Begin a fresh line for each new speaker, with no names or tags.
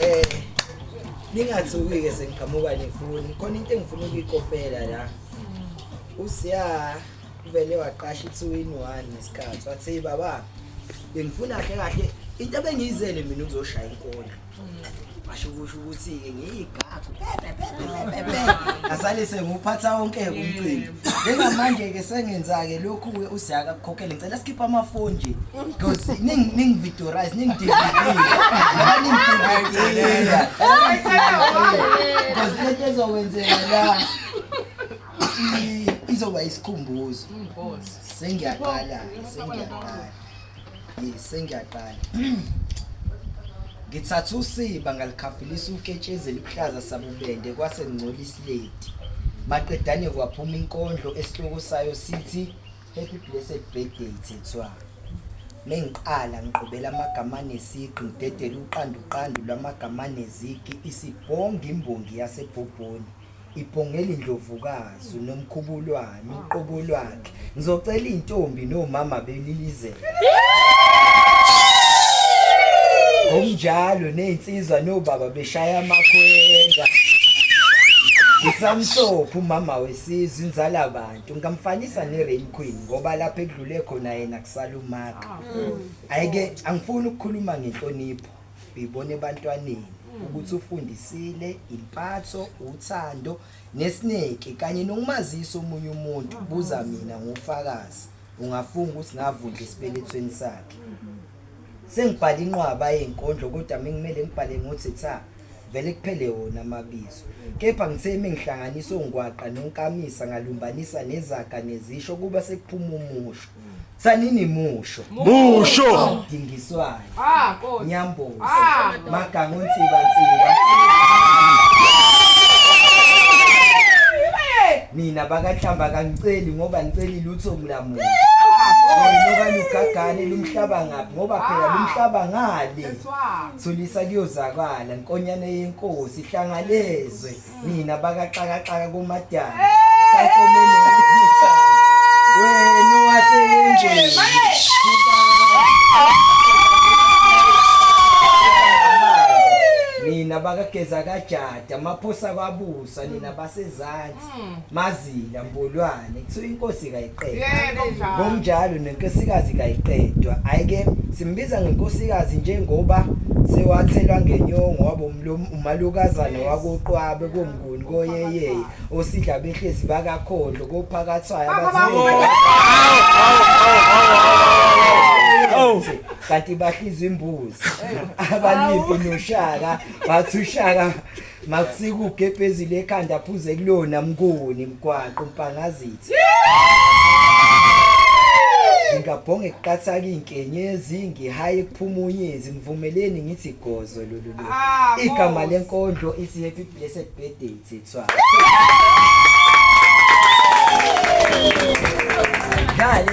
Eh ningathuki ke sengiqhamuka nefoni. Khona into engifuna ukuyikopela la. Usiya uvele waqasha i-2 in 1 ngesikhathi wathi hey baba bengifuna kahle kahle into ebengiyizele mina ukuzoshaya inkondlo. Washo kusho ukuthi-ke ngiyigagu pepe asale senguphatha wonke-ke umcimbi njengamanje-ke sengenza-ke lokhu-ke usiyaka kukhokhele ngicela sikhiphe amafoni nje because ningividorize ningi-dvd ngoba ningi-dvd because lento ezokwenzeka la izoba isikhumbuzo sengiyaqala sengiyaqala Yes, sengiyaqala. Ngithatha usiba ngalikhafulisa uketshezi elibuhlaza sabubende kwase ngcola isileti. Maqedane kwaphuma inkondlo esihloko sayo sithi Happy Blessed Birthday Thethwa. Mengiqala ngiqobela amagama anesigqi ngidedela uqandu qandu lwamagama anezigi isibhonga imbongi yasebhobhoni. Ibhongela indlovukazi uNomkhubulwane uqobo lwakhe. Ngizocela intombi nomama belilizela. Ngokunjalo nezinsizwa nobaba beshaya amakhwela. Ngisamhlophe umama wesizwe inzala abantu ngamfanisa ne-Rain Queen ngoba lapho ekudlule khona yena kusala umaka. Ayike angifuni ukukhuluma ngenhlonipho. Uyibona ebantwaneni ukuthi ufundisile impatho, uthando nesineke kanye nokumazisa omunye umuntu. Buza mina ngufakazi. Ungafunga ukuthi ngavundla esibelethweni sakhe. Sengibhala inqwaba yezinkondlo kodwa mengimele ngibhale ngothi tha vele kuphele wona amabizo. Kepha ngithe mengihlanganisa ongwaqa nonkamisa ngalumbanisa nezaga nezisho kuba sekuphuma umusho. Tsanini musho.
Musho.
Dingiswayo.
Ah, Nkosi.
Nyambozi.
Ah.
Magango nsiba nsiba. Nina bakahlamba kangiceli ngoba ngiceli lutho mlamulo. Wena okalugagane lumhlaba ngaphi ngoba phela lumhlaba ngale. Thulisa kuyozakala nkonyane yenkosi hlangalezwe. Nina bakaxakaxaka komadala. Kankomeni ngalikazi. Wena waseyengweni. Nina bakageza kajada maphosa kwabusa nina basezansi mazila mbolwane kuthiwa inkosi kayiqedwa
Yebo njalo.
ngokunjalo nenkosikazi kayiqedwa ayike simbiza ngenkosikazi njengoba sewathelwa ngenyongo wabo umalukazana wakoqwabe komnguni koyeyeye osidla behlezi bakakhondlo kophakathwayo abathi kanti bahlizwa imbuzi abalimpi noshaka bathi ushaka makusika ugebhezi lekhanda phuze kulona mnguni mgwaqo mpangazithi ngingabhonga ekuqathaka iy'nkenyezi ngihaye kuphuma unyezi ngivumeleni ngithi gozo lolu lo
Ah,
igama
boss.
lenkondlo ithi happy blessed birthday thethwa Dlale.